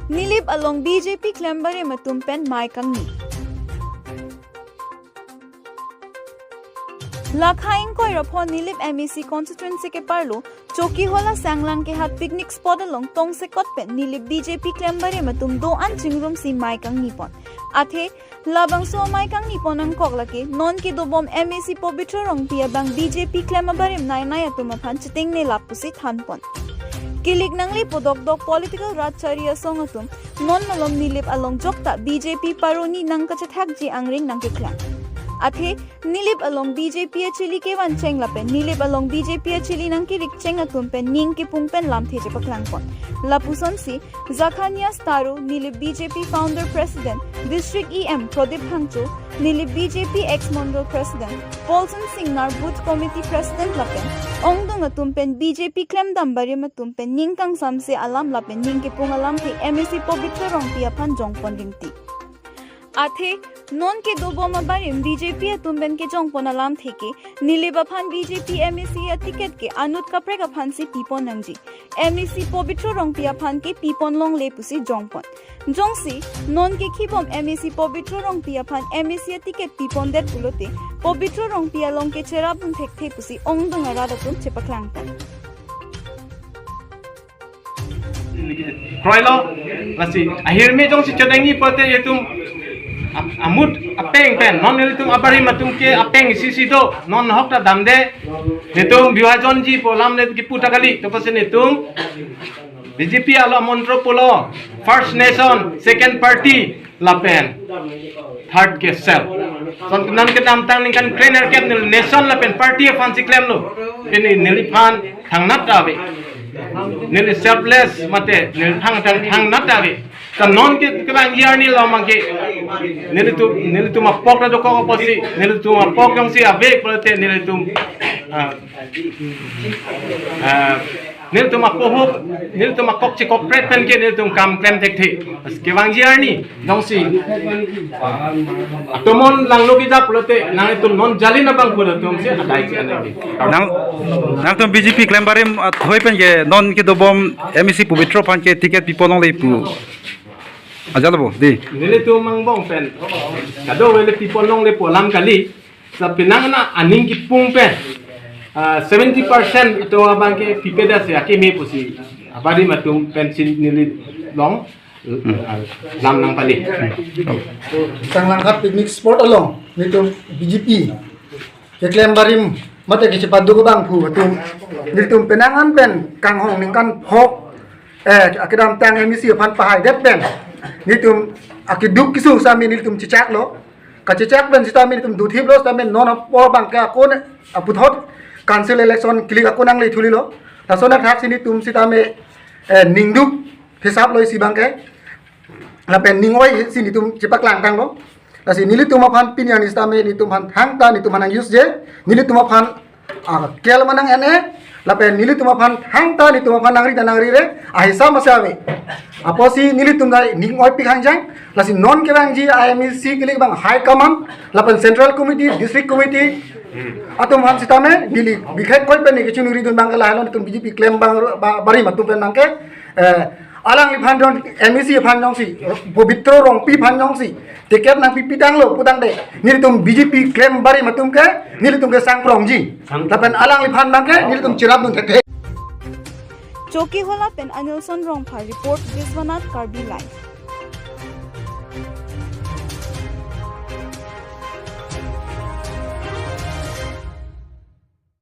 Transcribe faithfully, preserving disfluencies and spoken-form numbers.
Nilip along B J P klem barim atum pen mei kangni. Lakha ingkoi ra pho Nilip M A C constituency keparlo Chokihola Sanglang kehat picnic spot along tongsekot pen Nilip B J P klem barim atum do-an chingrumsi mei kangni pon. Athe labangso mei kangni pon angkok lake non kedobom M A C Pobitro Rongpi abang B J P klem abarim nai nai atum aphan chetengnelap pusi than pon. Kilik nanglepo dokdok political rat chari asong atum non malom Nilip along jokta B J P paroni nangkachethakji angring nangkeklang. Athe Nilip along B J P achili kevan cheng lapen Nilip along B J P achili nangkerik cheng atum pen ning kepung pen lamthe chepaklang pon. Lapusonsi Zakhanias Taro, Nilip B J P founder president, district E M Prodip Phangcho, Nilip B J P ex mongrol president, Paulson Singnar booth committee president lapen ongdung atum pen B J P klemdam barim atum pen ning kangsamse alam lapen ning kepung alamthe M A C Pobitro Rongpi aphan jongpon ringti. Athe non kedobom abarim B J P atum pen kejongpon alamthe ke Nilip aphan B J P M A C aticket ke anut kaprek aphansi pipon nangji. M A C Pobitro Rongpi aphan ke pipon longle pusi jongpon. Jongsi non kekhibom M A C Pobitro Rongpi aphan M A C aticket pipondet pulote Pobitro Rongpi along ke cherapdun thekthe pusi ongdung arat atum chepaklang pon. Kroilo, lasi ahirme jongsi chodengji pulote itum ap- amut apeng pen non itum abarim atum ke apeng isi isi do, non hok ta damde, itum biwajonji pu alam le kipu ta kali, to pasen itum B J P alo montro pulo, first nation, second party, lapen third ke self. Son non kedamtang ningkan krenerkep neli nation lapen party aphansi klemlo. Pini neliphan thangnat ta ave. Neli selfless mate neli thang thang thangnat ta ave. Ta non ke kevangji arni lo mangke nelitum nelitum apok ta dokok apotsi nelitum apok jongsi ave pulote nelitum ah, ah, nelitum apohok, nelitum akok chekok pret pen ke nelitum kam klem thekthe. Bas kevangji arni jongsi atomon langlo kejap pulote nanglitum non jalin abang pu atum si adai ke anagi. Nang nangtum B J P klem barim athoi pen ke non kedobom M A C Pobitro aphan ke ticket pipon longle pu. Ajal bo, dei. Nelitum angbong pen kadokave le pipon longle pu alam kali. Sa penang na aning kepung pen ah, seventy percent atum abang ke pipedet si akeme pusi abarim atum pensi neli long ah, lam nangpale. Sanglang kehat picnic spot along nelitum B J P keklem barim mate kechepaduk abang pu atum nelitum penang an pen kanghong ningkan phok eh akedamtang M A C aphan pahaidet pen nelitum akeduk kesung sitame nelitum chechaklo. Kachechak pen sitame nelitum duthiplo sitame non apor abang ke ako ne aputhot council election kilik ako nangle thulilo. Lason athaksi nelitum sitame eh, ningduk hisap lo isi abang ke. Lapen ning oi si nelitum chepaklang tanglo. Lasi nelitum aphan pini arni sitame nelitum aphan thangta nelitum aphan nang use je. Nelitum aphan ah, kel manang ene lapen nelitum aphan thangta nelitum aphan nangri ta nangrire ahisam ase ave. Apotsi nelitum dai ning oipik hangjang lasi non kevangji I M A C kilik abang high command lapen central committee, district committee atum aphan sitame neli bikhek koi pen kechunuri dun abang ke lahai lo nelitum B J P klem abang ba- barim atum pen abang ke eh, alangliphan don M A C aphan jongsi Pobitro Rongpi aphan jongsi ticket nangpipi tanglo pu tangte nelitum B J P klem barim atum ke nelitum ke sangprongji. Lapen alangliphan abang ke nelitum cherapdun thekthe. Chokihola pen Anilson Rongphar report, Biswanath Karbi Live.